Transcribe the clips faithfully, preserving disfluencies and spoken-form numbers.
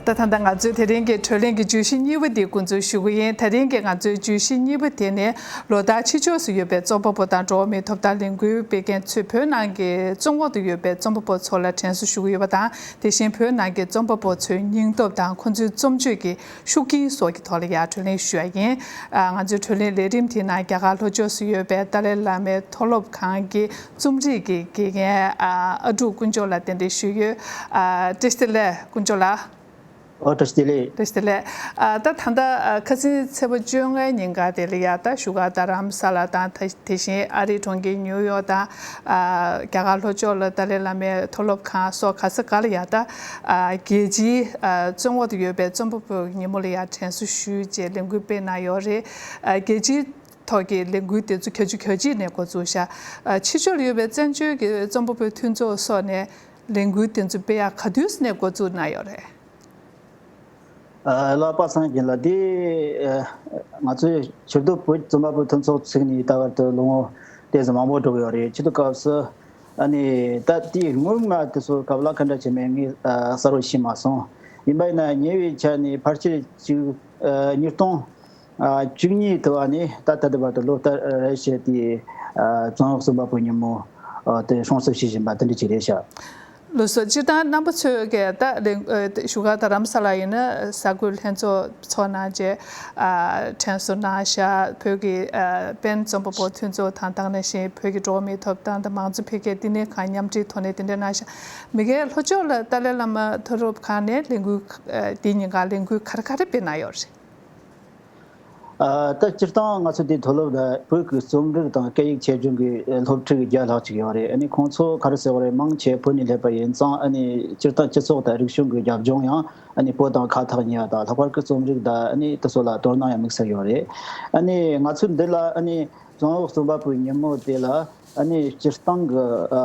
ད་ད་ལྟ་ང་ཚོའི་དེ་རིང་གི་བགྲོ་གླེང་གི་བརྗོད་གཞི་གཉིས་པ་འདི་འགོ་འཛུགས་ཞུ་གི་ཡིན། དེ་རིང་གི་ང་ཚོའི་བརྗོད་གཞི་གཉིས་པ་དེ་ནི་ལོ་ལྟར་ཕྱི་ཕྱོགས་སུ་ཡོད་པའི་རྩོམ་པ་པོ་དང་འགྲོ་བ་མིའི་ཐོབ་ཐང་ལས་འགུལ་སྤེལ་མཁན་ཚོས་བོད་ནང་གི་བཙོན་འོག་ཏུ་ཡོད་པའི་རྩོམ་པ་པོ་ཚོ་ལ་དྲན་གསོ་ཞུ་གི་ཡོད་པ་དང་། དེ་བཞིན་བོད་ནང་གི་རྩོམ་པ་པོ་ཚོའི་སྙིང་སྟོབས་དང་ཁོང་ཚོའི་རྩོམ་ཆོས་ཀྱི་ཤུགས་རྐྱེན་སོགས་ཀྱི་ཐོག་ལ་ཡང་བགྲོ་གླེང་ཞུ་ཡ་ཡིན། ཨ། ང་ཚོའི་བགྲོ་གླེང་ལས་རིམ་དེའི་ནང་རྒྱ་གར་ལྷོ་ཕྱོགས་སུ་ཡོད་པའི་ཏཱ་ལའི་བླ་མའི་མཐོ་སློབ་ཁང་གི་རྩོམ་སྒྲིག་གི་དགེ་རྒན། ཨ། ཨ་ཀྲུག་དཀོན་མཆོག་ལགས་གདན་འདྲེན་ཞུས་ཡོད། ཨ། བཀྲ་ཤིས་བདེ་ལེགས་དཀོན་མཆོག་ལགས། ཨོ། བཀྲ་ཤིས་བདེ་ལེགས། བཀྲ་ཤིས་བདེ་ལེགས། ཨ། ད་ད་ལྟ་ཨ་ཁ་སང་ཚེས་པ་བཅོ་ལྔའི་ཉིན་ཀ་དེ་ལ་ཡ་ད་བཞུགས་སྒར་རྡ་རམ་ས་ལ་དང་། ད་དེ་བཞིན་ཨ་རིའི་གྲོང་ཁྱེར་ཉིའུ་ཡོག་དང་། ཨ། རྒྱ་གར་ལྷོ་ཕྱོགས་ལ་ཏཱ་ལའི་བླ་མའི་མཐོ་སློབ་ཁང་སོགས་ག་ས་ག་ལ་ཡ་ད། ཨ། རྒྱལ་སྤྱིའི་ཨ་བཙོན་འོག་ཏུ་ཡོད་པའི་རྩོམ་པ་པོའི་ཉིན་མོ་ལ་ཡ་དྲན་གསོ་ཞུས་བྱས་ལས་འགུལ་སྤེལ་གནང་ཡོད་རེད། ཨ། རྒྱལ་སྤྱིའི་ཐོག་གི་ལས་འགུལ་དེ་ཚོ་བརྒྱད་ཅུ་གྱ་གཅིག་ནས་འགོ་བཙུགས་ཤག་ཨ། ཕྱི་ཕྱོགས་ལ་ཡོད་པའི་བཙན་བྱོལ་གྱི་རྩོམ་པ་པོའི་མཐུན་ཚོགས་སོགས་ནས་ལས་འགུལ་དེ་ཚོ་སྤེལ་ཡག་ག་དུས་ནས་འགོ་བཙུགས་གནང་ཡོད་རེད། ཨ། ལགས་པ་སངས་རྒྱས་ལགས། འདི་ཨ་ང་ཚོའི་ཕྱིར་སྡོད་བོད་རྩོམ་པ་པོའི་མཐུན་ཚོགས་བཙུགས་ནས་ད་བར་དུ་ལོ་ངོ་དེ་ཙམ་མང་པོ་འགྲོ་གི་ཡོད་རེད། ཕྱི་དུས་སྐབས་སུ་ཨ་ནི་ད་དེའི་སྔོན་ང་དེ་ཚོ་སྐབས་ལ་ག་འདྲ་བྱས་མེད་ངས་ཨ་གསལ་པོ་ཤེས་མ་སོང་། ཡིན་པ་ཡིན་ན་ཉེ་བའི་ཆར་ནས་ཕལ་ཆེར་ཅིག་ཨ་ཉིས་སྟོང་ཨ་བཅུ་གཉིས་དུ་ཨ་ནི་ད་ད་ལྟ་བར་དུ་ལོ་ལྟར་རེ་བྱས་ཏེ་ཨ་བཙོན་འོག་རྩོམ་པ་པོའི་ཉིན་མོ་ཨ་དེ་སྲུང་བརྩི་བྱེད་བཞིན་པ་དེ་འདྲ་ཅིག་རེད་ཤག་ལགས་སོ། སྤྱིར་བཏང་རྣམ་པ་ཚོས་ཀྱི་ད་ལས་ཨ་བཞུགས་སྒར་རྡ་རམ་ས་ལ་ཡིན་ན་གསར་འགོད་ལྷན་ཚོགས་ཚོགས་གནང་བྱས། ཨ་དྲན་གསོ་གནང་ཤག་བོད་ཀྱི་ཨ་པེན་རྩོམ་པ་པོ་མཐུན་ཚོགས་དང་། དེ་ནང་བཞིན་བོད་ཀྱི་འགྲོ་བ་མིའི་ཐོབ་ཐང་དང་མང་གཙོ་འཕེལ་རྒྱས་བསྟི་གནས་ཁང་མཉམ་འབྲེལ་ཐོག་ནས་དེ་འདྲ་གནང་ཤག་མི་སྒེར་ལྷོ་ཕྱོགས་ལ་ཏཱ་ལའི་བླ་མ་མཐོ་སློབ་ཁང་ནས་ལས་འགུལ་ཨ་དེ་ཉིན་ག་ལས་འགུལ་ག་རེ་ག་རེ་སྤེལ་གནང་ཡོད་རེད། ཨ་ད་སྤྱིར་བཏང་ང་ཚོ་དེ་མཐོ་སློབ་ལ་བོད་ཀྱི་རྩོམ་རིག་དང་སྐད་ཡིག་ཆེད་སྦྱོང་གི་སློབ་ཕྲུག་བརྒྱ་ལྷག་ཅིག་ཡོད་རེད། ཨ་ནི་ཁོང་ཚོ་ག་རེ་ཟེར་བ་རེད། མང་ཆེ་བོད་ནས་སླེབས་པ་ཡིན་ཙང་། ཨ་ནི་སྤྱིར་བཏང་སྤྱི་ཚོགས་དང་རིག་གཞུང་གི་རྒྱབ་ལྗོངས་ཡང་ཨ་ནི་བོད་དང་ཁ་ཐག་ཉེ་བ་དང་། ལྷག་པར་གྱི་རྩོམ་རིག་དང་ཨ་ནི་དེ་ཚོ་ལ་དོ་སྣང་ཡང་དམིགས་བསལ་ཡོད་རེད། ཨ་ནི་ང་ཚོ་འདི་ལ་ཨ་ནི་བཙོན་འོག་རྩོམ་པ་པོའི་ཉིན་མོ་དེ་ལ་ཨ་ནི་སྤྱིར་བཏང་གི་ཨ་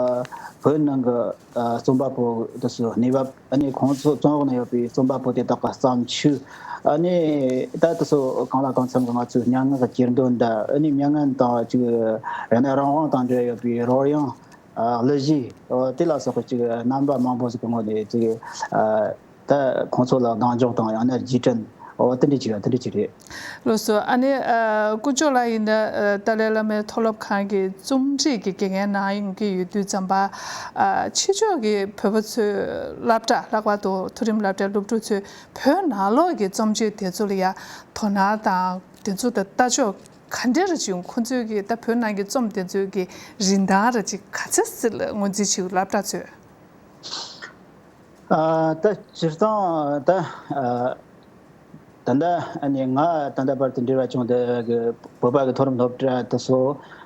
བོད་ནང་གི་ཨ་རྩོམ་པ་པོ་དེ་ཚོའི་གནས་བབ། ཨ་ནི་ཁོང་ཚོ་བཙོན་འོག་ན་ཡོད་པའི་རྩོམ་པ་པོ་དེ་དག་གི་བརྩམས་ཆོས། ཨ་ནི་ད་དེ་ཚོ་གང་ལ་གང་འཚམ་གྱི་ང་ཚོའི་སྙན་ངག་གི་གྱེར་འདོན་དང་། ཨ་ནི་མྱ་ངན་དང་ཅིག་ཡང་ན་རང་དབང་དང་འབྲེལ་ཡོད་པའི་རོལ་དབྱངས། ཨ་གླུ་གཞས། ཨོ་དེ་ལ་སོགས་པའི་ཅིག་རྣམ་པ་མང་པོ་ཞིག་གི་ངོས་ནས་ཅིག་ཨ་ད་ཁོང་ཚོ་ལ་གདེང་འཇོག་དང་ཡང་ན་རྗེས་དྲན། ཨོ་དེ་འདྲ་ཅིག་ཡོད། དེ་འདྲ་ཅིག་རེད། ལགས་སོ། ཨ་ནི་ཨ་དཀོན་མཆོག་ལགས་ཡིན་ན་ཨ་ཏཱ་ལའི་བླ་མའི་མཐོ་སློབ་ཁང་གི་རྩོམ་སྒྲིག་གི་དགེ་རྒན་གནང་ཡོང་གི་ཡོད་དུས་ཙམ་པ། ཨ་ཕྱི་ཕྱོགས་ཀྱི་བོད་པ་ཚོའི་སློབ་གྲྭ། ལྷག་པར་དུ་མཐོ་རིམ་སློབ་གྲྭའི་སློབ་ཕྲུག་ཚོས་བོད་ནང་ལོགས་ཀྱི་རྩོམ་ཆོས་དེ་ཚོ་ལ་ཡ་དོ་སྣང་དང་། དེ་ཚོ་དང་ལྟ་ཕྱོགས་ག་འདྲ་རེ་བྱུང་། ཁོང་ཚོས་ཀྱི་ད་བོད་ནང་གི་རྩོམ་དེ་ཚོའི་གི་རིན་ཐང་རེ་ཅིག་ག་ཚད་ཅིག་ལ་ངོས་འཛིན་བྱེད་ཀྱི་སློབ་གྲྭ་ཚོས། ཨ་ད་སྤྱིར་བཏང་ད་ཨ་ད་ལྟ་ཨ་ནི་ང་ད་ལྟ་བར་དུ་འབྲེལ་བ་བྱུང་བསྡད་ཀྱི་བོད་པ་གི་མཐོ་རིམ་སློབ་གྲྭ་དེ་ཚོ་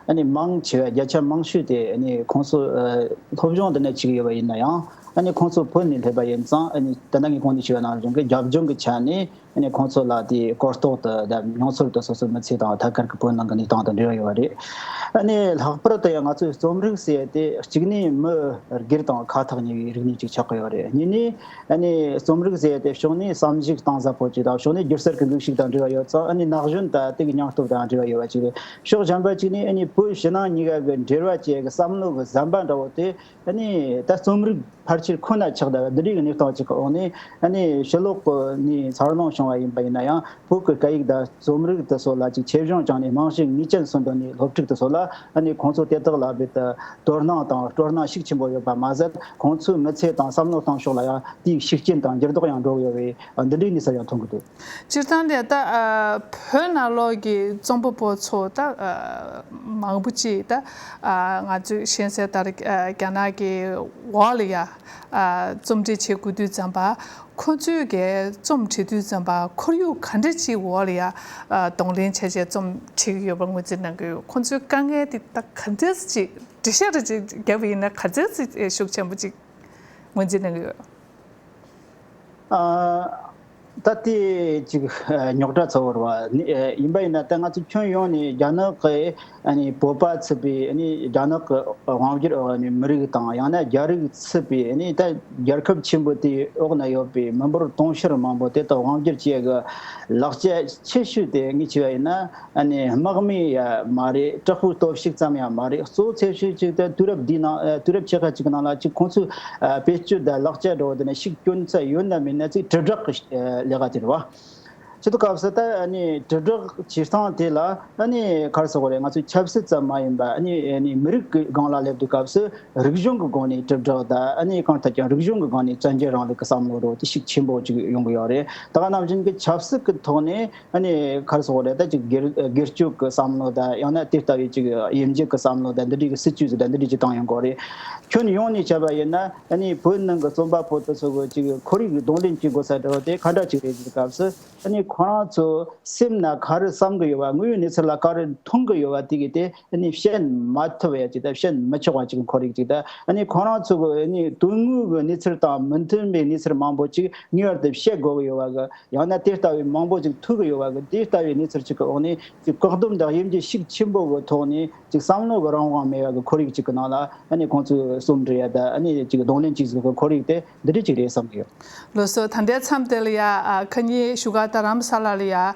ཨ་ནི་མང་ཆེ་བ་བརྒྱ་ཆ་མང་ཤོས་དེ་ཨ་ནི་ཁོང་ཚོ་ཨ་སློབ་སྦྱོང་འདི་ནས་བྱེད་ཀྱི་ཡོད་པ་ཡིན་ན་ཡང་། ཨ་ནི་ཁོང་ཚོ་བོད་ནས་སླེབས་པ་ཡིན་ཙང་། ཨ་ནི་ད་ལྟ་ངས་གོང་ནས་ཞུས་པ་ནང་བཞིན་གྱི་རྒྱབ་ལྗོངས་ཀྱི་ཆ་ནས་ཨ་ནི་ཁོང་ཚོ་ལ་དེ་གོ་རྟོགས་དང་མྱོང་ཚོར་དེ་སོ་སོའི་མི་ཚེ་དང་ཐད་ཀར་གྱི་བོད་ནང་གི་གནས་སྟངས་དང་འབྲེལ་བ་ཡོད་པ་རེད། ཨ་ནི་ལྷག་པར་དུ་ཡང་ང་ཚོའི་རྩོམ་རིག་ཟེར་ཡ་དེ་གཅིག་ནས་མི་སྒེར་དང་ཁ་ཐག་ཉེ་བའི་རིག་གནས་ཅིག་ཆགས་ཀྱི་ཡོད་རེད། གཉིས་ནས་ཨ་ནི་རྩོམ་རིག་ཟེར་ཡ་དེ་ཕྱོགས་ནས་བསམ་གཞིག་གཏིང་ཟབ་པོ་ཅིག་དང་། ཕྱོགས་ནས་སྒྱུ་རྩལ་གྱི་འདུ་ཤེས་དང་འབྲེལ་བ་ཡོད་ཙང་། ཨ་ནི་ན་གཞོན་དང་དེ་གི་སྙིང་སྟོབས་དང་འབྲེལ་བ་ཡོད་པ་ཅིག་རེད། ཕྱོགས་གཞན་པ་ཅིག་ནས་ཨ་ནི་བོད་ཕྱི་ནང་གཉིས་ཀ་གི་འབྲེལ་བ་བཅས་ཀྱི་བསམ་བློ་གི་ཟམ་པ་འདྲ་བོ་དེ་ཨ་ནི་ད་རྩོམ་རིག་ཕལ་ཆེར་ཁོ་ན་ཆགས་བསྡད་པ་འདི་འདྲའི་གནས་སྟངས་ཅིག་གི་འོག་ནས། ཨ་ནི་ཕྱི་ལོགས་ནས་འཚར་ལོངས་བྱུང་བ་ཡིན་པ་ཡིན་ན་ཡང་། བོད་ཀྱི་སྐད་ཡིག་དང་རྩོམ་རིག་དེ་ཚོ་ལ་ཅིག་ཆེད་སྦྱོང་བྱུང་ནས་རྨང་གཞི་ངེས་ཅན་སོན་ཐོན་ནས་སློབ་ཕྲུག་དེ་ཚོ་ལ། ཨ་ནི་ཁོང་ཚོ་དེ་དག་ལ་རྦད་དེ་དོ་སྣང་དང་སྤྲོ་སྣང་ཤུགས་ཆེན་པོ་ཡོད་པ་མ་ཟད། ཁོང་ཚོའི་མི་ཚེ་དང་བསམ་བློ་གཏོང་ཕྱོགས་ལ་ཡང་དེའི་ཤུགས་རྐྱེན་དང་འགྱུར་ལྡོག་ཡང་འགྲོ་གི་ཡོད་པའི་འདི་འདྲའི་གནས་ཚུལ་ཡང་མཐོང་གི་འདུག་སྤྱིར་བཏང་ནས་ད་ཨ་བོད་ནང་ལོགས་ཀྱི་རྩོམ་པ་པོ་ཚོ་ད་ཨ་མང་པོ་ཅིག་ད་ཨ་ང་ཚོས་ཤེས་གསལ་ལྟར་ཨ་རྒྱ་ནག་གི་འོག་ལ་ཡ་ཨ་རྩོམ་འབྲི་བྱེད་དགོས་དུས་ཙམ་པ། ཁོ་ཚོས་ཀྱི་རྩོམ་བྲིས་དུས་ཙམ་པ་ཁོར་ཡུག་ག་འདྲ་ཅིག་འོག་ལ་ཡ་ཨ་གདོང་ལེན་བྱས་བྱས་རྩོམ་བྲིས་ཀྱི་ཡོད་པ་ངོས་འཛིན་གནང་གི་ཡོད། ཁོ་ཚོའི་དཀའ་ངལ་དེ་ད་ག་འདྲ་ཅིག་འགྲེལ་བཤད་རེ་ཅིག་བརྒྱབ་པ་ཡིན་ན་ག་འདྲ་ཅིག་ཤུགས་ཆེན་པོ་ཅིག་ངོས་འཛིན་གནང་གི་ཡོད། ཨ་ ད་དེ་ཅིག་རྙོག་དྲ་ཚ་བོ་རེད་བ། ཡིན་པ་ཡིན་ན་ད་ང་ཚོ་ཁྱོན་ཡོངས་ནས་རྒྱ་ནག་གི་ཨ་ནི་བོད་པ་ཚུད་པའི་ཨ་ནི་རྒྱ་ནག་གི་དབང་སྒྱུར་འོག་ནས་མི་རིགས་དང་ཡང་ན་རྒྱ་རིགས་ཚུད་པའི་ཨ་ནི་ད་རྒྱལ་ཁབ་ཆེན་པོ་དེའི་འོག་ན་ཡོད་པའི་མི་འབོར་དུང་ཕྱུར་མང་པོ་དེ་དག་དབང་སྒྱུར་བྱེད་ཡག་གི་ལག་ཆ་ཆེ་ཤོས་དེ་ངས་བྱས་པ་ཡིན་ན། ཨ་ནི་དམག་མི་ཡང་མ་རེད། དྲག་པོའི་སྟོབས་ཤུགས་ཙམ་ཡང་མ་རེད། གཙོ་ཆེ་ཤོས་ཅིག་དེ་དུས་རབས་འདིའི་ནང་ཨ་དུས་རབས་ཕྱེད་ཀ་ཅིག་གི་ནང་ལ་ཅིག་ཁོང་ཚོས་ཨ་བེད་སྤྱོད་དང་ལག་ཆ་འགྲོ་བ་དེ་ནི་ཤུགས་སྐྱོན་ཚ་ཡོད་ན་མེད་ན་ཅིག་དྲིལ་བསྒྲགས་ཀྱི་ཨ་ལས་ཀ་དེ་རེད་བ། ཆེད་དུ་སྐབས་སུ་ད་ཨ་ནི་དྲིལ་བསྒྲགས་བྱེད་སྟངས་དེ་ལ་ཨ་ནི་ག་རེ་ཟེར་དགོས་རེད། ང་ཚོས་ཆབ་སྲིད་ཙམ་མ་ཡིན་པ་ཨ་ནི་ཨ་ནི་མི་རིགས་ཀྱི་སྒང་ལ་སླེབས་དུས་སྐབས་སུ་རིག་གཞུང་གི་སྒང་ནས་དྲིལ་བསྒྲགས་དང་ཨ་ནི་གང་ལྟར་ཀྱང་རིག་གཞུང་གི་སྒང་ནས་བཙན་རྒྱལ་རིང་ལུགས་ཀྱི་བསམ་བློ་རོ་དེ་ཤུགས་ཆེན་པོ་ཅིག་ཡོང་གི་ཡོད་རེད། ད་ག་ནང་བཞིན་གྱི་ཆབ་སྲིད་ཀྱི་ཐོག་ནས། ཨ་ནི་ག་རེ་ཟེར་དགོས་རེད། ད་ཅིག་སྒེར་སྒེར་གཅོད་ཀྱི་བསམ་བློ་དང་ཡང་ན་དེ་ལྟ་བུའི་ཅིག་དབྱེ་འབྱེད་ཀྱི་བསམ་བློ་དང་འདི་འདྲའི་གི་སྲིད་ཇུས་ཟིག་དང་འདི་འདྲའི་ཅིག་བཏང་ཡོང་གི་རེད། ཁྱོན་ཡོངས་ནས་བྱས་པ་ཡིན་ན་ཨ་ནི་བོད་ནང་གི་རྩོམ་པ་པོ་དེ་ཚོ་གི་ཅིག་ཁོར་ཡུག་གདོང་ལེན་བྱེད་དགོས་ས་འདྲ་བོ་དེ་ག་འདྲ་ཅིག་རེད་ཟེར་སྐབས་སུ། ཨ་ནི་ཁོ་རང་ཚོ་སེམས་ན་ག་རེ་བསམ་གི་ཡོད་པ། དངོས་ཡོད་གནས་ཚུལ་ལ་ག་རེ་མཐོང་གི་ཡོད་པ་དེ་གི་དེ་ཨ་ནི་བཤད་མ་ཐུབ་ཡ་ཅིག་དང་བཤད་མི་ཆོག་པ་ཅིག་ཁོར་ཡུག་ཅིག་དང་། ཨ་ནི་ཁོ་རང་ཚོ་གི་ཨ་ནི་དོན་དངོས་གི་གནས་ཚུལ་དང་མི་མཐུན་པའི་གནས་ཚུལ་མང་པོ་ཅིག་ངེས་པར་དུ་བཤད་དགོས་གི་ཡོད་པ་གི། ཡང་ན་དེ་ལྟ་བུའི་མང་པོ་ཅིག་ཐུག་གི་ཡོད་པ་གི། དེ་ལྟ་བུའི་གནས་ཚུལ་ཅིག་གི་འོག་ནས་ཅིག་བཀག་སྡོམ་དང་དབྱེ་འབྱེད་ཤུགས་ཆེན་པོ་གི་ཐོག་ནས་ཅིག་བསམ་བློ་གི་རང་དབང་མེད་པ་གི་ཁོར་ཡུག་ཅིག་གི་ནང་ལ་ཨ་ནི་ཁོང་ཚོས་རྩོམ་འབྲི་ཡ་ད་ཨ་ནི་ཅིག་གདོང་ལེན་ཅིག་བཟོ་གི་ཁོར་ཡུག་དེ་འདི་འདྲ་ཅིག་རེད་བསམ་གི་ཡོད། ལགས་སོ། ད་ལྟའི་མཚམས་དེ་ལ་ཡ་ཨ་ཁ་ཉིན་བཞུགས་སྒར་རྡ་རམ་ས་ལ་ལ་ཡ་ཨ་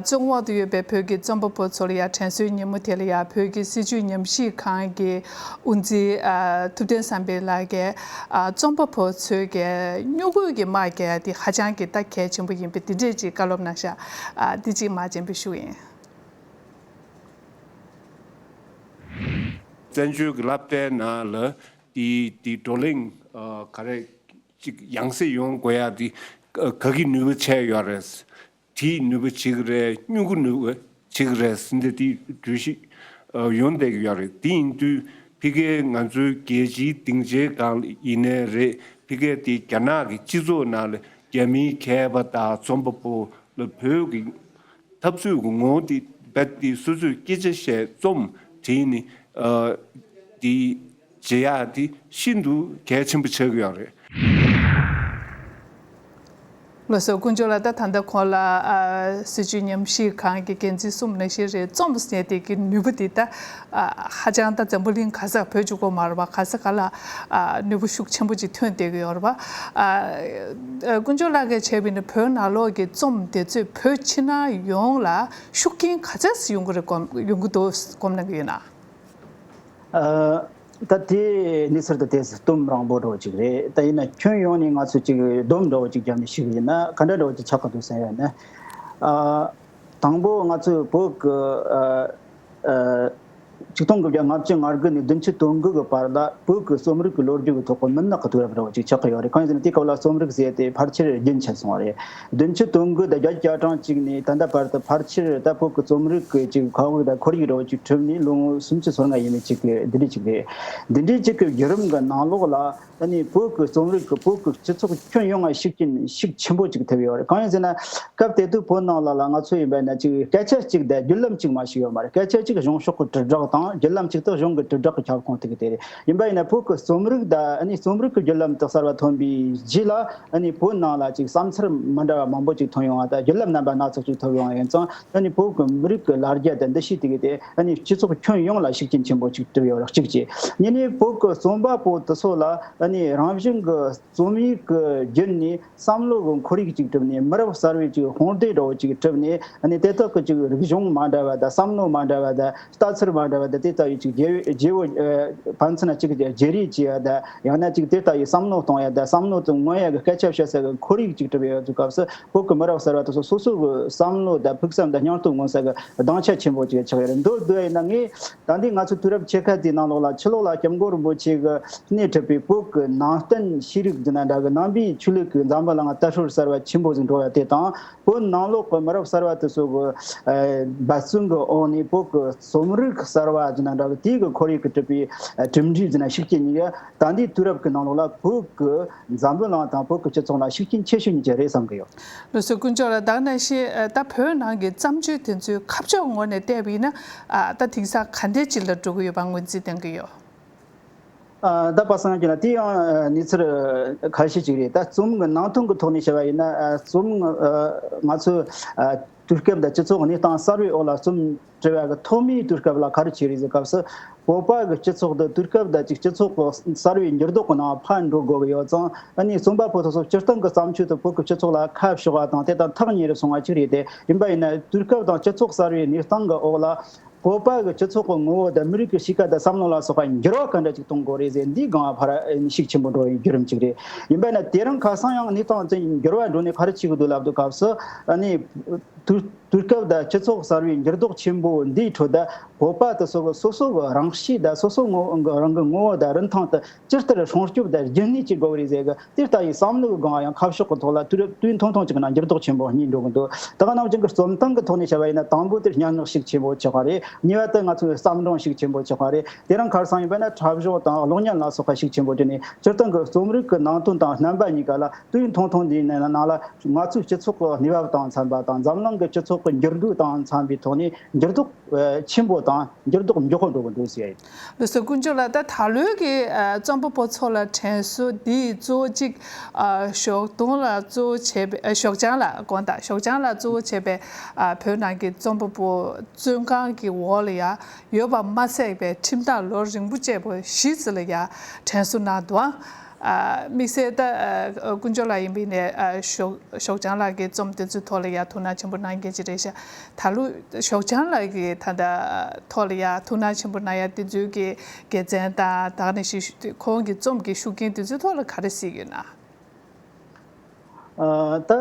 བཙོན་འོག་ཏུ་ཡོད་པའི་བོད་ཀྱི་རྩོམ་པ་པོ་ཚོ་ལ་ཡ་དྲན་གསོའི་ཉིན་མོ་དེ་ལ་ཡ་བོད་ཀྱི་སྲིད་བྱུས་ཉམས་ཞིབ་ཁང་གི་དབུ་འཛིན་ཨ་ཐུབ་བསྟན་བསམ་འཕེལ་ལགས་ཀྱིས། ཨ་རྩོམ་པ་པོ་ཚོས་ཀྱི་སྨྱུ་གུ་གི་དམག་རྒྱག་ཡ་དེ་ཧ་ཅང་གི་ད་གལ་ཆེན་པོ་ཡིན་པའི་དེ་འདྲས་ཅིག་བཀའ་སློབ་གནང་ཤག་ཨ་འདི་ཅིག་མ་སྤྱན་འབུལ་ཞུ་ཡིན། བཙན་བྱོལ་གྱི་སློབ་གྲྭའི་ནང་ལ་དེ་དེ་བགྲོ་གླེང་ཨ་ག་རེ་ཅིག་ཡང་སེ་ཡོང་དགོས་ཡ་དེ་ག་གི་ནུས་པ་ཆེ་ཡོད་རེད། གྲིས་ནུས་པ་བྱེད་ཀྱི་རེད། སྨྱུ་གུ་ནུས་པ་བྱེད་ཀྱི་རེད་ཟེར་འདི་དེ་གྲོས་གཞི་ཡོང་བསྡད་ཀྱི་ཡོད་རེད། དེ་ཡིན་དུས་ཕ་གིའི་ང་ཚོའི་རྒྱལ་སྤྱིའི་སྡིངས་ཆའི་སྒང་ལ་ཡིན་ནའི་རེད། ཕ་གིའི་དེ་རྒྱ་ནག་གི་སྤྱི་ཚོགས་ནང་ལ་རྒྱ་མིའི་མཁས་པ་དང་རྩོམ་པ་པོ་ལ་བོད་ཀྱི་འཐབ་རྩོད་ཀྱི་ངོ་བོ་དེ་རྦད་དེ་སོ་སོས་སྐད་ཆ་བཤད། རྩོམ་བྲིས་ནས་ཨ་དེ་བྱེད་ཡག་དེ་ཤིན་ཏུ་གལ་ཆེན་པོ་ཆགས་ཀྱི་ཡོད་རེད། ལགས་སོ། དཀོན་མཆོག་ལགས། ད་ད་ལྟ་གོང་ལ་ཨ་སྲིད་བྱུས་ཉམས་ཞིབ་ཁང་གི་འགན་འཛིན་གསུངས་ནང་བཞིན་རེད། རྩོམ་ཟེར་དེ་གི་ནུས་པ་དེ་ད་ཨ་ཧ་ཅང་ད་འཛམ་བུ་གླིང་ག་ས་བོད་གཅིག་པོ་མ་རེད་པ། ག་ས་ག་ལ་ཨ་ནུས་པ་ཤུགས་ཆེན་པོ་ཅིག་ཐོན་བསྡད་ཀྱི་ཡོད་རེད་པ། ཨ་དཀོན་མཆོག་ལགས་ཀྱིས་བྱས་པ་ཡིན་ན་བོད་ནང་ལོགས་ཀྱི་རྩོམ་དེ་ཚོས་བོད་ཕྱི་ནང་ཡོངས་ལ་ཤུགས་རྐྱེན་ག་ཚད་ཡོང་གི་རེད་སྒོམ་ཡོང་གི་འདུག་སྒོམ་གནང་གི་ཡོད་ན། ཨ་ད་དེ་གནས་ཚུལ་དེ་ཏོག་ཙམ་སྟོབས་རིང་པོ་འདྲ་བོ་ཅིག་རེད། ད་ཡིན་ན་ཁྱོན་ཡོངས་ནས་ང་ཚོས་ཅིག་སྡོམ་འདྲ་བོ་ཅིག་བརྒྱབ་ནས་ཞུས་པ་ཡིན་ན་ག་འདྲ་འདྲ་བོ་ཅིག་ཆགས་ཀྱི་འདུག་ཟེར་ཡོད་ན། ཨ་དང་པོ་ང་ཚོས་བོད་ཀྱི་ཨ་ཨ་ཆིག་སྟོང་དགུ་བརྒྱ་ལྔ་བཅུ་ང་དགུ་ནས་བདུན་ཅུ་དོན་དགུ་གི་བར་ལ་བོད་ཀྱི་རྩོམ་རིག་གི་ལོ་རྒྱུས་ཀྱི་ཐོག་གི་མུན་ནག་གི་དུས་རབས་འདྲ་བོ་ཅིག་ཆགས་ཀྱི་ཡོད་རེད། གང་ཡིན་ཟེར་ན་དེའི་སྐབས་ལ་རྩོམ་རིག་ཟེར་དེ་ཕལ་ཆེར་རྒྱུན་ཆད་སོང་བ་རེད། བདུན་ཅུ་དོན་དགུ་དང་བརྒྱད་ཅུ་གྱ་གྲངས་གཅིག་ནས་ད་ལྟ་བར་དུ་ཕལ་ཆེར་ད་བོད་ཀྱི་རྩོམ་རིག་གི་ཅིག་མཁོ་དབང་དང་ཁོར་ཡུག་འདྲ་བོ་ཅིག་གྲུབ་ནས་ལོ་ངོ་སུམ་ཅུ་སོ་ལྔ་ཡས་མས་ཅིག་གི་འདི་འདྲ་ཅིག་རེད། འདི་འདྲའི་ཅིག་གི་བརྒྱུད་རིམ་གྱི་ནང་ལོགས་ལ་ཨ་ནི་བོད་ཀྱི་རྩོམ་རིག་གིས་བོད་ཀྱི་སྤྱི་ཚོགས་ཁྱོན་ཡོངས་ལ་ཤུགས་རྐྱེན་ཤུགས་ཆེན་པོ་ཅིག་ཐེབས་ཡོད་རེད། གང་ཡིན་ཟེར་ན་སྐབས་དེ་དུས་བོད་ནང་ལ་ལ་ང་ཚོ་ཡིན་པ་ན་ཅིག་སྐད་ཆ་གཅིག་དང་བརྒྱུད་ལམ་གཅིག་མ་ཞིག་ཡོད་མ་རེད། སྐད་ཆ་གཅིག་གཞུང་ཕྱོགས་ཀྱི་དྲིལ་བསྒྲགས་དང་བརྒྱུད་ལམ་གཅིག་དེ་གཞུང་གི་དྲིལ་བསྒྲགས་ཀྱི་ཁྱབ་ཁོངས་དེ་གི་དེ་རེད། ཡིན་པ་ཡིན་ན་བོད་ཀྱི་རྩོམ་རིག་དང་ཨ་ནི་རྩོམ་རིག་གི་བརྒྱུད་ལམ་དེ་གསར་བ་ཐོན་པའི་རྗེས་ལ་ཨ་ནི་བོད་ནང་ལ་ཅིག་བསམ་ཚུལ་མི་འདྲ་བ་མང་པོ་ཅིག་ཐོན་ཡོང་བ་དང་བརྒྱུད་ལམ་རྣམ་པ་སྣ་ཚོགས་ཅིག་ཐོབ་ཡོང་བ་ཡིན་ཙང་ཨ་ནི་བོད་ཀྱི་མི་རིགས་ཀྱི་ལ་རྒྱ་དང་འདུ་ཤེས་དེ་གི་དེ་ཨ་ནི་སྤྱི་ཚོགས་ཁྱོན་ཡོངས་ལ་ཤུགས་རྐྱེན་ཆེན་པོ་ཅིག་ཐེབས་ཡོད་རེད། གཅིག་བྱས། གཉིས་ནས་བོད་ཀྱི་རྩོམ་པ་པོ་དེ་ཚོ་ལ་ཨ་ནི་རང་བཞིན་གྱི་རྩོམ་ཡིག་གི་བརྒྱུད་ནས་བསམ་བློ་གི་ཁོར་ཡུག་ཅིག་གྲུབ་ནས་མི་རབས་གསར་བའི་ཅིག་དཔུང་སྡེ་འདྲ་བོ་ཅིག་གྲུབ་ནས་ཨ་ནི་དེ་དག་གི་ཅིག་རིག་གཞུང་མ་འདྲ་བ་དང་བསམ་བློ་མ་འདྲ་བ་དང་ལྟ་ཚུལ་མ་འདྲ་བ་དང་དེ་ལྟ་བུའི་ཅིག་རྒྱལ་རྒྱལ་བོ་ཕན་ཚུན་ཅིག་བརྗེ་རེས་བྱེད་ཡ་དང་ཡང་ན་ཅིག་དེ་ལྟ་བུའི་བསམ་བློ་གཏོང་ཡ་དང་བསམ་བློ་དེ་མངོན་ཡ་གི་སྐད་ཆ་བཤད་ས་གི་ཁོར་ཡུག་ཅིག་གྲུབ་ཡོད་དུས་སྐབས་སུ་བོད་ཀྱི་མི་རབས་གསར་བ་དེ་ཚོ་སོ་སོ་གི་བསམ་བློ་དང་ཕུགས་བསམ་དང་སྙིང་སྟོབས་མངོན་ས་གི་གདེང་ཆ་ཆེན་པོ་ཅིག་ཆགས་ཡོད་རེད། མདོར་བསྡུས་ཡིན་ན་ངས་ད་ལྟའི་ང་ཚོ་དུས་རབས་ཕྱེད་ཀ་དེའི་ནང་ལོགས་ལ་ཕྱི་ལོགས་ལ་སྐྱབས་མགོན་རིན་པོ་ཆེ་གི་སྣེ་ཁྲིད་པའི་བོད་ཀྱི་ནང་བསྟན་ཤེས་རིག་ཟེར་ན་འདྲ་གི་ནང་པའི་ཆོས་ལུགས་ཀྱི་འཛམ་བུ་གླིང་ལ་དར་སྲོལ་གསར་བ་ཆེན་པོ་ཟིག་འགྲོ་བ་དེ་དང་བོད་ནང་ལོགས་ཀྱི་མི་རབས་གསར་བ་དེ་ཚོ་གི་འབད་བརྩོན་གྱི་འོག་ནས་བོད་ཀྱི་རྩོམ་རིག་གསར་བ་ཟེར་ན་འདྲ་གི་དེའི་གི་ཁོར་ཡུག་གི་གྲུབ་པའི་གྲུབ་འབྲས་ཟེར་ན་ཤུགས་རྐྱེན་གཉིས་ཀ་ད་ལྟའི་དུས་རབས་ཀྱི་ནང་ལོགས་ལ་བོད་ཀྱི་འཛམ་བུ་གླིང་དང་བོད་ཀྱི་སྤྱི་ཚོགས་ལ་ཤུགས་རྐྱེན་ཆེ་ཤོས་གཉིས་ཀ་རེད་བསམ་གི་ཡོད། ལགས་སོ། དཀོན་མཆོག་ལགས། ད་ག་ནང་བཞིན་ད་བོད་ནང་གི་བརྩམས་ཆོས་དེ་ཚོའི་ཁ་ཕྱོགས་ངོས་ནས་བལྟས་པ་ཡིན་ན་ད་དེང་སང་ག་འདྲས་ཅིག་ལ་འགྲོ་གི་ཡོད་པ་ངོས་འཛིན་གཏོང་གི་ཡོད། ཨ། ད་པ་སངས་ཀྱི་ན་དེ་ཡང་ཨ་གནས་ཚུལ་ཁ་ཤས་ཅིག་རེད། ད་རྩོམ་གྱི་ནང་དོན་གྱི་ཐོག་ནས་བཤད་པ་ཡིན་ན། ཨ། རྩོམ་ཨ་ང་ཚོ་ཨ་དུས་སྐབས་དང་སྤྱི་ཚོགས་གནས་སྟངས་གསར་བའི་འོག་ལ་རྩོམ་བྲི་བ་གི་ཐོག་མའི་དུས་སྐབས་ལ་ག་རེ་བྱས་རེད་ཟེར་སྐབས་སུ། བོད་པ་གི་སྤྱི་ཚོགས་དེ་དུས་སྐབས་དང་ཅིག་སྤྱི་ཚོགས་གསར་བའི་འགྱུར་ལྡོག་གི་ནང་ཕར་འགྲོ་དགོས་ཀྱི་ཡོད་ཙང་། ཨ་ནི་རྩོམ་པ་པོ་དེ་ཚོ་སྤྱིར་བཏང་གི་བརྩམས་ཆོས་དེ་བོད་ཀྱི་སྤྱི་ཚོགས་ལ་ཁ་ཕྱོགས་པ་དང་དེ་དང་ཐག་ཉེ་རུ་སོང་བ་ཅིག་རེད་དེ། ཡིན་པ་ཡིན་ན་དུས་སྐབས་དང་སྤྱི་ཚོགས་གསར་བའི་གནས་སྟངས་ཀྱི་འོག་ལ། བོད་པ་གི་སྤྱི་ཚོགས་ཀྱི་ངོ་བོ་དང་མི་རིགས་ཀྱི་གཤིས་ཀ་དང་བསམ་བློ་ལ་སོགས་པ་འགྱུར་བ་ག་འདྲ་ཅིག་གཏོང་དགོས་རེད་ཟེར། འདིའི་སྒང་ལ་ཕར་ཤུགས་ཆེན་པོ་འགྲོ་བའི་བརྒྱུད་རིམ་ཅིག་རེད། ཡིན་པ་ན་དེ་རིང་ཁ་སང་ཡང་གནས་སྟངས་དེ་འགྱུར་བ་འགྲོ་ནས་ག་རེ་བྱེད་ཀྱི་འདུག་ལབ་དུས་སྐབས་སུ། ཨ་ནི་དུས་དུས་སྐབས་དང་སྤྱི་ཚོགས་གསར་བའི་འགྱུར་ལྡོག་ཆེན་པོ་འདིའི་ཁྲོད་དུ། བོད་པ་དེ་ཚོ་གི་སོ་སོ་གི་རང་གཤིས་དང་སོ་སོ་ངོ་རང་གི་ངོ་བོ་དང་རིན་ཐང་དེ་ཇི་ལྟར་སྲུང་སྐྱོབ་དང་རྒྱུན་གནས་བྱེད་དགོས་རེད་ཟེར་གི། དེ་ལྟ་བུའི་བསམ་བློའི་སྒང་ཡང་ཁ་ཕྱོགས་ཀྱི་ཐོག་ལ་དུས་དུས་ཐུང་ཐུང་ཅིག་གི་ནང་འགྱུར་ལྡོག་ཆེན་པོ་གཉིས་འགྲོ་གི་འདུག། ད་ག་ནང་བཞིན་གྱི་རྩོམ་སྟངས་ཀྱི་ཐོག་ནས་བཤད་པ་ཡིན་ན། དང་པོ་དེ་སྙན་ངག་ཤུགས་ཆེན་པོ་ཆགས་པ་རེད། གཉིས་པ་དེ་ང་ཚོའི་བརྩམས་སྒྲུང་ཤུགས་ཆེན་པོ་ཆགས་པ་རེད། དེ་རིང་ཁ་སང་ཡིན་པ་ན་འཁྲབ་གཞུང་དང་གློག་བརྙན་ལ་སོགས་པ་ཤུགས་ཆེན་པོ་བསྒྲིལ་ནས། སྤྱིར་བཏང་གི་རྩོམ་རིག་གི་ནང་དོན་དང་རྣམ་པ་གཉིས་ཀ་ལ་དུས་ཐུང་ཐུང་འདིའི་ནང་ལ་ང་ཚོའི་སྤྱི་ཚོགས་ཀྱི་གནས་བབ་དང་འཚམ་པ་དང་། འཛམ་གླིང་གི་སྤྱི་ཚོགས་ཀྱི་འགྱུར་འགྲོས་དང་འཚམ་པའི་ཐོག་ནས་འགྱུར་ལྡོག་ཆེན་པོ་དང་འགྱུར་ལྡོག་མགྱོགས་པོ་འགྲོ་གི་འདུག་ཟེར་ཡ་ཡིན། ལགས་སོ། དཀོན་མཆོག་ལགས། ད་ད་ལོའི་གི་ཨ་རྩོམ་པ་པོ་ཚོ་ལ་དྲན་གསོ་འདི་གཙོ་བོ་གཅིག་ཨ་ཞོགས་དུང་ལ་གཙོ་བོ་བྱས་པའི་ཨ་ཞོགས་ལྗང་ལ་དགོངས་དག། ཞོགས་ལྗང་ལ་གཙོ་བོ་བྱས་པའི་ཨ་བོད་ནང་གི་རྩོམ་པ་པོ་བཙོན་ཁང་གི་འོག་ལ་ཡ་ཡོད་པ་མ་ཟད་པའི་ཁྲིམས་ཐག་ལོ་རིང་པོ་བཅད་པ་གཞི་རྩ་ལ་ཡ་དྲན་གསོ་གནང་འདུག། ཨ་དམིགས་བསལ་ད་ཨ་དཀོན་མཆོག་ལགས་ཡིན་པ་ཡིན་ནའི་ཨ་ཞོགས་ཞོགས་ལྗང་ལགས་ཀྱི་རྩོམ་དེ་ཚོའི་ཐོག་ལ་ཡ་ཐུགས་སྣང་ཆེན་པོ་གནང་མཁན་ཅིག་རེད་ཤག། ད་ལོ་ཞོགས་ལྗང་ལགས་ཀྱི་ད་ལྟ་ཐོག་ལ་ཡ་ཐུགས་སྣང་ཆེན་པོ་གནང་ཡ་དེ་ཚོའི་གི་དགེ་མཚན་དང་། ད་ག་ནང་བཞིན་ཁོང་གི་རྩོམ་གྱི་ཤུགས་རྐྱེན་དེ་ཚོའི་ཐོག་ལ་ག་རེ་གཟིགས་ཡོད་ན། ཨ། ད་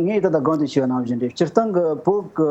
ངས་ད་ལྟ་གོང་དུ་ཞུས་པ་ནང་བཞིན་རེད། སྤྱིར་བཏང་གི་བོད་ཀྱི་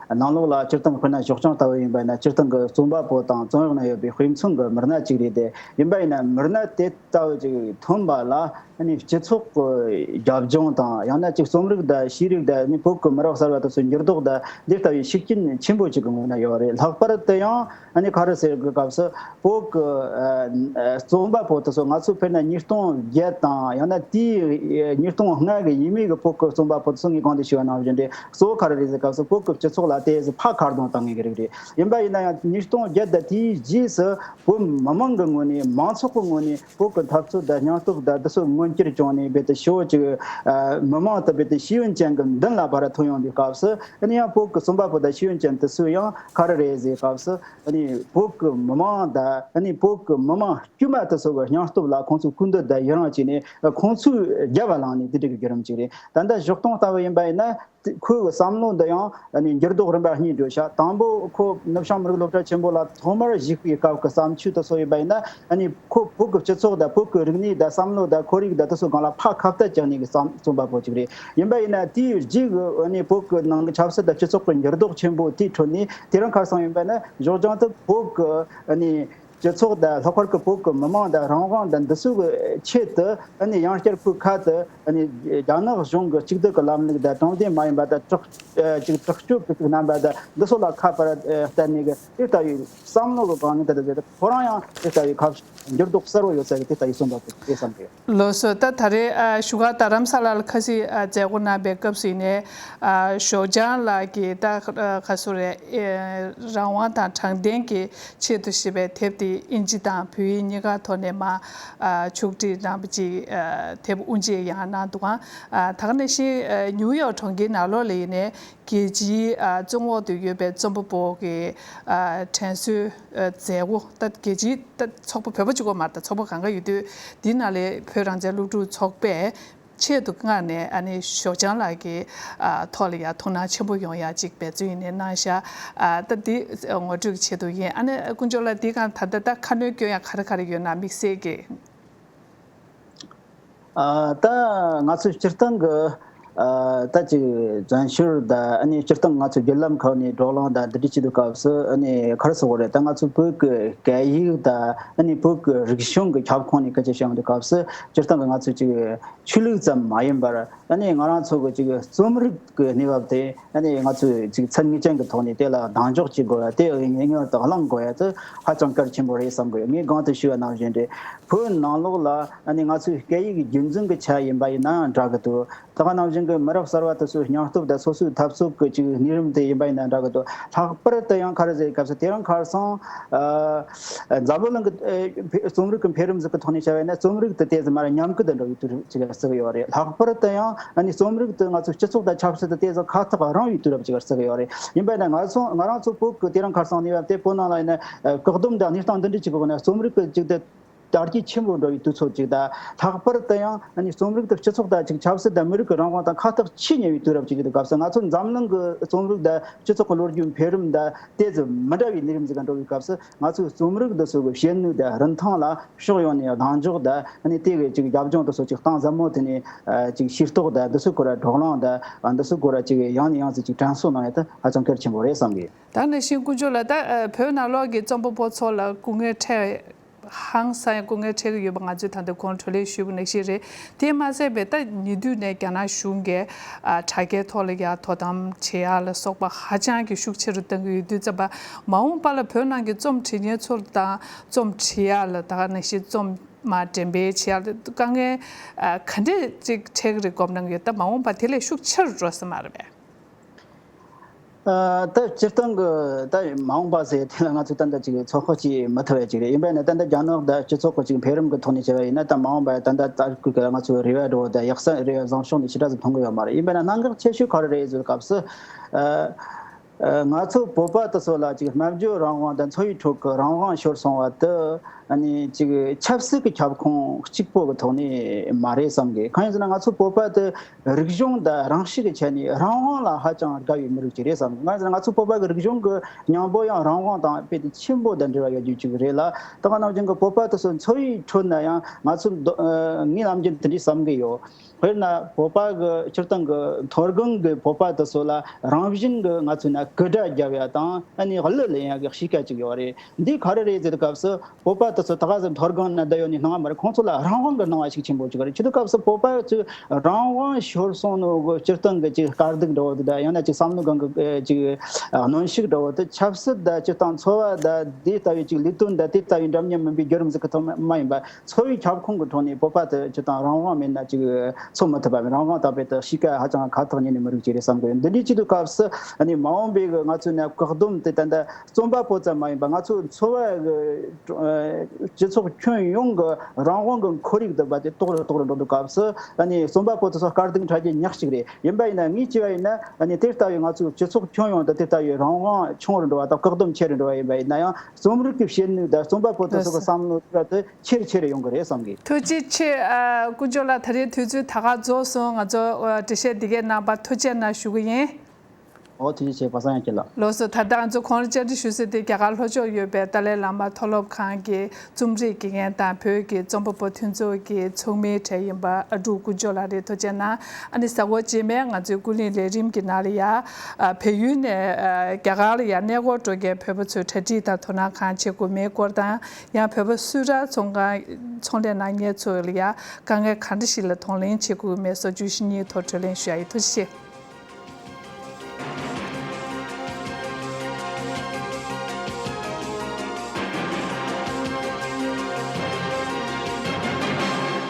ཨ་ནང་ལོགས་ལ། སྤྱིར་བཏང་གི་དཔེར་ན་ཞོགས་ལྗང་ལྟ་བུ་ཡིན་པ་ན། སྤྱིར་བཏང་གི་རྩོམ་པ་པོ་དང་རྩོམ་ཡིག་ནང་ཡོད་པའི་དཔེ་མཚོན་གྱི་མི་སྣ་གཅིག་རེད་དེ། ཡིན་པ་ཡིན་ན་མི་སྣ་དེ་ལྟ་བུ་ཅིག་ཐོན་པ་ལ། ཨ་ནི་སྤྱི་ཚོགས་ཀྱི་རྒྱབ་ལྗོངས་དང་། ཡང་ན་ཅིག་རྩོམ་རིག་དང་ཤེས་རིག་དང་། ཨ་ནི་བོད་ཀྱི་མི་རབས་གསར་པ་དེ་ཚོའི་འགྱུར་ལྡོག་དང་འདི་ལྟ་བུའི་ཤུགས་རྐྱེན་ཆེན་པོ་ཅིག་གི་ངོས་ན་ཡོད་རེད། ལྷག་པར་དུ་ཡང་ཨ་ནི་ག་རེ་ཟེར་གི་སྐབས་སུ། བོད་ཀྱི་ཨ་ཨ་རྩོམ་པ་པོ་དེ་ཚོ་ང་ཚོ་དཔེར་ན་ཉིས་སྟོང་བརྒྱད་དང་། ཡང་ན་དེའི་ཉིས་སྟོང་ལྔ་གི་ཡས་མས་ཀྱི་བོད་ཀྱི་རྩོམ་པ་པོ་དེ་ཚོ་ངས་གོང་དུ་ཞུས་པ་ནང་བཞིན་རེད། གཙོ་བོ་ག་རེ་རེད་ཟེར་སྐབས་སུ། བོད་ཀྱི་སྤྱི་ཚོགས་ལ་དེ་ཕར་ཁ་རྡུང་བཏང་མཁན་གྱི་རིགས་རེད། ཡིན་པ་ཡིན་ན་ཡང་ཉིས་སྟོང་བརྒྱད་དང་དེའི་རྗེས་སུ་བོད་མི་མང་གི་ངོས་ནས། མང་ཚོགས་ཀྱི་ངོས་ནས་བོད་ཀྱི་འཐབ་རྩོད་དང་སྙིང་སྟོབས་དང་དེ་ཚོ་མངོན་འགྱུར་བྱུང་ནས། རྦད་དེ་ཞེ་པོ་ཅིག་ཨ་མི་མང་དེ་རྦད་དེ་ཤེས་ཡོན་ཅན་གྱི་མདུན་ལ་ཕར་ཐོན་ཡོང་དུས་སྐབས་སུ། ཨ་ནི་ཡང་བོད་ཀྱི་རྩོམ་པ་པོ་དང་ཤེས་ཡོན་ཅན་དེ་ཚོས་ཡང་ག་རེ་རེད་ཟེར་སྐབས་སུ། ཨ་ནི་བོད་ཀྱི་མི་མང་དང་། ཨ་ནི་བོད་ཀྱི་མི་མང་དཀྱུས་མ་དེ་ཚོ་གི་སྙིང་སྟོབས་ལ་ཁོང་ཚོས་སྐུལ་འདེད་དང་ཡི་རང་བྱས་ནས། ཁོང་ཚོས་རྒྱབ་ལ་ལངས་ནས་དེ་འདྲ་གི་བརྒྱུད་རིམ་ཅིག་རེད། ད་ལྟ་ཞོགས་དུང་ལྟ་བུ་ཡིན་པ་ཡིན་ན། ཁོའི་བསམ་བློ་འདི་ཡང་ཨ་ནི་འགྱུར་ལྡོག་རིམ་པ་གཉིས་འགྲོ་ཤག། དང་པོ་ཁོ་ནུབ་བྱང་མི་རིགས་སློབ་གྲྭ་ཆེན་པོ་ལ་ཐོག་མར་ཞུགས་པའི་སྐབས་ཀྱི་བརྩམས་ཆོས་དེ་ཚོ་ཡིན་པ་ཡིན་ན། ཨ་ནི་ཁོ་བོད་ཀྱི་སྤྱི་ཚོགས་དང་། བོད་ཀྱི་རིག་གནས་དང་། བསམ་བློ་དང་། ཁོར་ཡུག་དང་། དེ་ཚོ་སྒང་ལ་ཕར་ཁ་གཏད་བཅག་ནས་ཀྱི་རྩོམ་རྩོམ་པ་པོ་ཅིག་རེད། ཡིན་པ་ཡིན་ན་དེའི་རྗེས་ཀྱི་ཨ་ནི་བོད་ཀྱི་ནང་གི་ཆབ་སྲིད་དང་སྤྱི་ཚོགས་ཀྱི་འགྱུར་ལྡོག་ཆེན་པོ་དེའི་ཁྲོད་ནས། དེ་རིང་ཁ་སང་ཡིན་པ་ན་ཞོགས་ལྗང་དེ་བོད་ཀྱི་ཨ་ནི་སྤྱི་ཚོགས་དང་། ལྷག་པར་གྱི་བོད་ཀྱི་མི་མང་དང་། རང་དབང་དང་། འདི་ཚོའི་གི་ཆེད་དུ། ཨ་ནི་ཡང་བསྐྱར་ཁོའི་ཁ་དེ་ཨ་ནི་རྒྱ་ནག་གཞུང་གི་གཅིག་སྡུད་ཀྱི་ལམ་ལུགས་དང་། དྲང་བདེན་མ་ཡིན་པ་དང་། དྲག་ཨ་ཅིག་དྲག་སྤྱོད་ཀྱི་ཅིག་རྣམ་པ་དང་། འདི་ཚོ་ལ་ཁ་ཕར་ཨ་གཏད་ནས་གི་དེ་ལྟ་བུའི་བསམ་བློ་གི་སྒང་ནས། ད་ལྟ་ཟེར་ཁོ་རང་ཡང་དེ་ལྟ་བུའི་ཁ་ཕྱོགས་འགྱུར་ལྡོག་གསར་པ་ཡོད་ས་གི་དེ་ལྟ་བུའི་རྩོམ་པ་པོ་རེད་བསམ་གི་ཡོད། ལགས་སོ། ད་ད་རེས་ཨ་བཞུགས་སྒར་རྡ་རམ་ས་ལ་ལ་ཁ་སང་ཨ་མཛད་སྒོ་གནང་བའི་སྐབས་སུ་ཡིན་ནའི། ཨ་ཞོགས་ལྗང་ལགས་ཀྱིས་ད་ཨ་ག་སུ་རེད། ཨེ་རང་དབང་དང་དྲང་བདེན་གྱི་ཆེད་དུ་ཞེས་པའི་དེབ་དེ་ཨིན་ཇི་དང་བོད་ཡིག་གཉིས་ཀ་ཐོག་ནས་མར་ཨ་ཕྱོགས་སྒྲིག་གནང་བ་ཅིག། ཨ་དེབ་དབུ་འབྱེད་ཡང་གནང་འདུག་ག། ཨ་ད་ག་ནང་བཞིན་ཨ་ནིའུ་ཡོག་གྲོང་ཁྱེར་ནང་ལོགས་ལ་ཡིན་ནའི་རྒྱལ་སྤྱིའི་ཨ་བཙོན་འོག་ཏུ་ཡོད་པའི་རྩོམ་པ་པོ་གི་ཨ་དྲན་གསོའི་ཨ་མཛད་སྒོ། ད་རྒྱལ་སྤྱིའི་ད་ཚོགས་པ་བོད་པ་གཅིག་པོ་མ་རེད། ད་ཚོགས་པ་གང་ག་ཡོད་དུས་འདི་ནང་ལ་བོད་རང་བཙན་སློབ་ཕྲུག་ཚོགས་པས་ཆེད་དུ་མངགས་ནས། ཨ་ནི་ཞོགས་ལྗང་ལགས་ཀྱི་ཨ་ཐོག་ལ་ཡ་ཐུགས་སྣང་ཆེན་པོ་ཡོང་ཡ་ཅིག་འབད་བརྩོན་ཡིན་ནའི་གནང་ཤག། ཨ་ད་འདི་ངོ་སྤྲོད་ཀྱི་ཆེད་དུ་ཡིན། ཨ་ནི་དཀོན་མཆོག་ལགས། འདི་སྒང་ད་ལྟ་ད་ཁ་སྣོན་སྐྱོན་ཡ་ག་རེ་ག་རེ་ཡོད་ན། དམིགས་བསལ་གྱི། ཨ་ད་ང་ཚོ་སྤྱིར་བཏང་གི་ཨ་ད་ཅིག་བཙན་བྱོལ་དང་། ཨ་ནི་སྤྱིར་བཏང་ང་ཚོ་བརྒྱུད་ལམ་ཁག་ནས་བགྲོ་གླེང་དང་འདི་འདྲ་བྱེད་དུས་སྐབས་སུ། ཨ་ནི་ག་རེ་ཟེར་དགོས་རེད། ད་ང་ཚོ་བོད་ཀྱི་སྐད་ཡིག་དང་། ཨ་ནི་བོད་ཀྱི་རིག་གཞུང་གི་ཁྱབ་ཁོངས་ནས་སྐད་ཆ་བཤད་ཡོང་དུས་སྐབས་སུ། སྤྱིར་བཏང་གི་ང་ཚོ་ཅིག་ཆོས་ལུགས་ཙམ་མ་ཡིན་པར། ཨ་ནི་ང་རང་ཚོ་གི་ཅིག་རྩོམ་རིག་གི་གནས་བབ་དེ། ཨ་ནི་ང་ཚོས་ཅིག་ཚད་ངེས་ཅན་གྱི་ཐོག་ནས་དེ་ལ་གདེང་འཇོག་བྱེད་དགོས་ཡ། དེ་ངེས་ངེས་པར་དུ་བླང་དགོས་ཡ་དེ་ཧ་ཅང་གལ་ཆེན་པོ་རེད་བསམ་གི་ཡོད། ངས་གོང་དུ་ཞུས་པ་ནང་བཞིན་རེད། བོད་ནང་ལོགས་ལ་ཨ་ནི་ང་ཚོའི་སྐད་ཡིག་རྒྱུན་འཛིན་གྱི་ཆ་ཡིན་པ་ཡིན་ན་འདྲ་གི་འདུག། ད་ག་ནང་བཞིན་ གི་མི་རབས་གསར་བ་དེ་ཚོའི་སྙིང་སྟོབས་དང་སོ་སོའི་འཐབ་རྩོད་ཀྱི་ཅིག་གནས་རིམ་དེ་ཡིན་པ་ཡིན་ན་འདྲ་གི་འདུག་ལྷག་པར་དུ་ཡང་ག་རེ་ཟེར་སྐབས་སུ་དེ་རིང་ཁ་སང་། ཨ། འཛམ་བུ་གླིང་གི་ཨེ་རྩོམ་རིག་གི་འཕེལ་རིམ་ཟིག་གི་ཐོག་ནས་བྱ་བ་ཡིན་ན། རྩོམ་རིག་དེ་དེ་ཙམ་མ་ར་ཉམས་རྒུད་དུ་འགྲོ་བའི་དུས་རབས་ཅིག་ལ་བརྩི་གི་ཡོད་རེད། ལྷག་པར་དུ་ཡང་ཨ་ནི་རྩོམ་རིག་དེ་ང་ཚོའི་སྤྱི་ཚོགས་དང་ཆབ་སྲིད་དུ་དེ་ཙམ་ཁ་ཐག་རིང་བའི་དུས་རབས་ཅིག་ལ་བརྩི་གི་ཡོད་རེད། ཡིན་པ་ཡིན་ན་ང་ཚོ་ང་རང་ཚོ་བོད་ཀྱི་དེ་རིང་ཁ་སང་གནས་བབ་དེ་བོད་ནང་ལ་ཡིན་ན་ཨ་བཀག་སྡོམ་དང་གནས་སྟངས་འདི་འདྲ་ཅིག་གི་འོག་ན་རྩོམ་རིག་གི་ཅིག་དེ་དར་རྒྱས་ཆེན་པོ་འགྲོ་བའི་དུས་ཚོད་ཅིག་དང་། ལྷག་པར་དུ་ཡང་ཨ་ནི་རྩོམ་རིག་དེ་སྤྱི་ཚོགས་དང་ཅིག་ཆབ་སྲིད་དང་མི་རིགས་ཀྱི་རང་དབང་དང་ཁ་ཐག་ཆད་ཉེ་བའི་དུས་རབས་ཅིག་ཡིན་དུས་སྐབས་སུ། ང་ཚོ་འཛམ་གླིང་གི་རྩོམ་རིག་དང་སྤྱི་ཚོགས་ཀྱི་ལོ་རྒྱུས་འཕེལ་རིམ་དང་དེ་ཙམ་མི་འདྲ་བའི་གནས་རིམ་ཟིག་ག་འགྲོ་བའི་སྐབས་སུ། ང་ཚོའི་རྩོམ་རིག་འདི་ཚོ་གི་བྱེད་ནུས་དང་རིན་ཐང་ལ་ཕྱོགས་ཡོངས་ནས་གདེང་འཇོག་དང་། ཨ་ནི་དེ་གི་ཅིག་རྒྱབ་ལྗོངས་དེ་ཚོ་ཅིག་གཏིང་ཟབ་མོ་དེ་ནས་ཨ་ཅིག་ཤེས་རྟོགས་དང་། འདི་ཚོའི་སྐོར་ལ་བགྲོ་གླེང་དང་། ཨ་འདི་ཚོའི་སྐོར་ལ་ཅིག་ཡང་ནས་ཡང་དུ་ཅིག་དྲན་གསོ་གནང་ཡ་དེ་ཧ་ཅང་གལ་ཆེན་པོ་རེད་བསམ་གི། ད་ནང་བཞིན་དཀོན་མཆོག་ལགས། ད་ཨ་བོད་ནང་ལོགས་ཀྱི་རྩོམ་པ་པོ་ཚོ་ལ་སྐུ་ངལ་འཕྲད། ཧང་སང་ཡང་སྐུ་ངལ་འཕྲད་ཀྱི་ཡོད་པ་ང་ཚོས་ད་ལྟ་གོང་གྲོས་ལས་ཞུས་པ་ནང་བཞིན་རེད། དེ་མ་ཟད་པའི་ད་ཉེ་དུས་ནས་རྒྱ་ནག་གཞུང་གིས་ཨ་དྲ་རྒྱའི་ཐོག་ལ་ཡ་དོ་དམ་བྱེད་ཡ་ལ་སོགས་པ་ཧ་ཅང་གི་ཤུགས་ཆེ་རུ་བཏང་གི་ཡོད་དུས་ཙམ་པ། མ་འོངས་པ་ལ་བོད་ནང་གི་རྩོམ་འབྲི་མཁན་ཚོ་དང་རྩོམ་འབྲི་ཡ་ལ་ད་ག་ནང་བཞིན་རྩོམ་མ་འགྲེམས་སྤེལ་བྱེད་ཡ་ལ་དཀའ་ངལ་ཨ་ག་འདྲས་ཅིག་འཕྲད་ཀྱི་རེད་དགོངས་གནང་གི་ཡོད། ད་མ་འོངས་པ་དེ་ལས་ཤུགས་ཆེ་རུ་འགྲོ་ས་མ་རེད་པས། ཨ་ད་སྤྱིར་བཏང་གི་ད་མ་འོངས་པ་ཟེར་དེ་ལ་ང་ཚོས་ད་ལྟ་ཅིག་ཚོད་དཔག་བྱེད་མི་ཐུབ་པ་ཅིག་རེད། ཡིན་པ་ཡིན་ན་ད་ལྟ་རྒྱ་ནག་ད་སྤྱི་ཚོགས་ཀྱི་ཅིག་འཕེལ་རིམ་གྱི་ཐོག་ནས་བྱས་པ་ཡིན་ན། ད་མ་འོངས་པ་ད་ལྟ་ད་སྐུ་གི་ང་ཚོའི་རེ་བ་འགྲོ་བ་ད་ཡག་ས་རེ་བ་བཟང་ཕྱོགས་ནས་ཞེ་དྲག་ཙམ་མཐོང་གི་ཡོད་མ་རེད། ཡིན་པ་ཡིན་ན་གནད་འགག་ཆེ་ཤོས་ག་རེ་རེད་ཟེར་སྐབས་སུ། ཨ་ཨ་ང་ཚོ་བོད་པ་དེ་ཚོ་ལ་ཅིག་སྨྲ་བརྗོད་རང་དབང་དང་འཚོ་བའི་ཁྲོད་ཀྱི་རང་དབང་ཤོར་སོང་བ་དེ། ཨ་ནི་ཅིག་ཆབ་སྲིད་ཀྱི་ཁྱབ་ཁོངས་གཅིག་པོ་གི་ཐོག་ནས་མ་རེད་བསམ་གི། གང་ཡིན་ཟེར་ན་ང་ཚོ་བོད་པ་དེ་རིག་གཞུང་དང་རང་གཤིས་ཀྱི་ཆ་ནས་རང་དབང་ལ་ཧ་ཅང་དགའ་བའི་མི་རིགས་ཅིག་རེད་བསམ་གི། གང་ཡིན་ཟེར་ན་ང་ཚོ་བོད་པ་གི་རིག་གཞུང་གི་སྙིང་པོ་ཡང་རང་དབང་དང་དཔེ་དེ་ཆེན་པོ་དང་འབྲེལ་བ་ཡོད་རྒྱུ་ཅིག་རེད་ལ། ད་ག་ནང་བཞིན་གི་བོད་པ་དེ་ཚོ་འཚོ་བའི་ཁྲོད་ན་ཡང་ང་ཚོ་མདོ་ཨ་ངས་ནམ་རྒྱུན་དེ་འདྲས་བསམ་གི་ཡོད། དཔེར་ན་བོད་པ་གི་སྤྱིར་བཏང་གི་མཐོ་སྒང་གི་བོད་པ་དེ་ཚོ་ལ་རང་བཞིན་གི་ང་ཚོས་ན་གུ་དགྲ་རྒྱབ་ཡ་དང་། ཨ་ནི་གླུ་ལེན་ཡ་གི་གཤིས་ཀ་ཅིག་ཡོད་རེད། འདི་ག་རེ་རེད་ཟེར་སྐབས་སུ། བོད་པ་དེ་ཚོ་ད་ག་ཟེ་མཐོ་སྒང་ན་བསྡད་ཡོད་ནི་སྣང་བ་མ་རེད། ཁོང་ཚོ་ལ་རང་དབང་གི་སྣང་བ་ཤུགས་ཆེན་པོ་ཅིག་རེད། ཆི་དུས་སྐབས་སུ་བོད་པ་ཚོས་རང་དབང་ཤོར་སོང་ནོ་གི་སྤྱིར་བཏང་གི་ཅིག་དཀའ་སྡུག་འདྲ་བོ་དེ་དང་། ཡང་ན་ཅིག་བསམ་བློ་སྒང་གི་ཅིག་གནོན་ཤུགས་འདྲ་བོ་དེ་ཆབ་སྲིད་དང་སྤྱིར་བཏང་འཚོ་བ་དང་དེ་ལྟ་བུའི་ཅིག་ལས་དོན་དང་དེ་ལྟ་བུའི་འདྲ་མཉམ་མིན་པའི་བརྒྱུད་རིམ་ཟིག་གི་ཐོག་མ་ཡིན་པ། འཚོ་བའི་ཁྱབ་ཁོངས་ཀྱི་ཐོག་ནས་བོད་པ་དེ་སྤྱིར་བཏང་རང་དབང་མེད་ན་ཅིག་འཚོ་མི་ཐུབ་པ། རང་དབང་དང་དཔེ་དེ་གཤིས་ཀ་ཧ་ཅང་ཁ་ཐག་ཉེ་ནི་མི་རིགས་ཅིག་རེད་བསམ་གི། འདི་འདྲའི་ཆི་དུས་སྐབས་སུ་ཨ་ནི་མ་འོངས་པའི་གི་ང་ཚོའི་ནས་བཀག་སྡོམ་དེ་ད་ལྟ་རྩོམ་པ་པོ་ཙམ་མ་ཡིན་པ། ང་ཚོ་འཚོ་བ་གི་སྤྱི་ཚོགས་ཁྱོན་ཡོངས་ཀྱི་རང་དབང་གི་ཁོར་ཡུག་དེ་བ་དེ་དོག་རུ་དོག་རུ་འགྲོ་དུས་སྐབས་སུ། ཨ་ནི་རྩོམ་པ་པོ་དེ་ཚོ་དཀའ་སྡུག་འཕྲད་རྒྱུ་ཉག་གཅིག་རེད། ཡིན་པ་ཡིན་ན་ངས་བྱས་པ་ཡིན་ན། ཨ་ནི་དེ་ལྟ་བུའི་ང་ཚོའི་སྤྱི་ཚོགས་ཁྱོན་ཡོངས་དང་དེ་ལྟ་བུའི་རང་དབང་ཆུང་རུ་འགྲོ་བ་དང་བཀག་སྡོམ་ཆེ་རུ་འགྲོ་བ་ཡིན་པ་ཡིན་ན་ཡང་། རྩོམ་རིག་གི་བྱེད་ནུས་དང་རྩོམ་པ་པོ་དེ་ཚོ་གི་བསམ་བློ་དེ་ཆེ་རུ་ཆེ་རུ་ཡོང་གི་རེད་བསམ་གི། ཐུགས་རྗེ་ཆེ། ཨ་དཀོན་མཆོག་ལགས། ད་རེས་དུས་ཚོད་ད་ག་རྫོགས་སོང་། ང་ཚོ་ཨ་འགྲེལ་བཤད་འདི་གའི་གནང་བར་ཐུགས་རྗེ་གནང་ཞུ་གི་ཡིན། ཨོ་ཐུགས་རྗེ་ཆེ། པ་སངས་ཡང་སྐྱིད་ལགས། ལགས་སོ། ད་ལྟ་ང་ཚོ་གོང་ལ་བཅར་འདྲི་ཞུ་ས་དེ་རྒྱ་གར་ལྷོ་ཕྱོགས་ཡོད་པའི་ཏཱ་ལའི་བླ་མ་མཐོ་སློབ་ཁང་གི་རྩོམ་རིག་དགེ་རྒན་དང་བོད་ཀྱི་རྩོམ་པ་པོ་མཐུན་ཚོགས་ཀྱི་ཚོགས་མིའི་གྲས་ཡིན་པ་ཨ་འབྲུག་དཀོན་མཆོག་ལགས་རེད། ཐུགས་རྗེ་གནང་། ཨ་ནི་གཟའ་འཁོར་རྗེས་མའི་ང་ཚོའི་ཀུན་གླེང་ལས་རིམ་གྱི་ནང་ལ་ཡ། ཨ་བལ་ཡུལ་ནས་ཨ་རྒྱ་གར་ལ་ཡ་གནས་སྐོར་འགྲོ་མཁན་བོད་པ་ཚོས་གྲ་སྒྲིག་དང་དོ་སྣང་གང་བྱེད་དགོས་མེད་སྐོར་དང་། ཡང་བོད་པ་སུད་ཊར་ཚོང་ཁང་ཚོང་ལས་གནང་མཁན་ཚོ་ལ་ཡ་དཀའ་ངལ་གང་འདྲ་ཞིག་ལ་གདོང་ལེན་བྱེད་དགོས་མེད་སོགས་བརྗོད་གཞི་གཉིས་ཐོག་གྲོས་གླེང་ཞུ་ཡ་ཡིན། ཐུགས་རྗེ་ཆེ།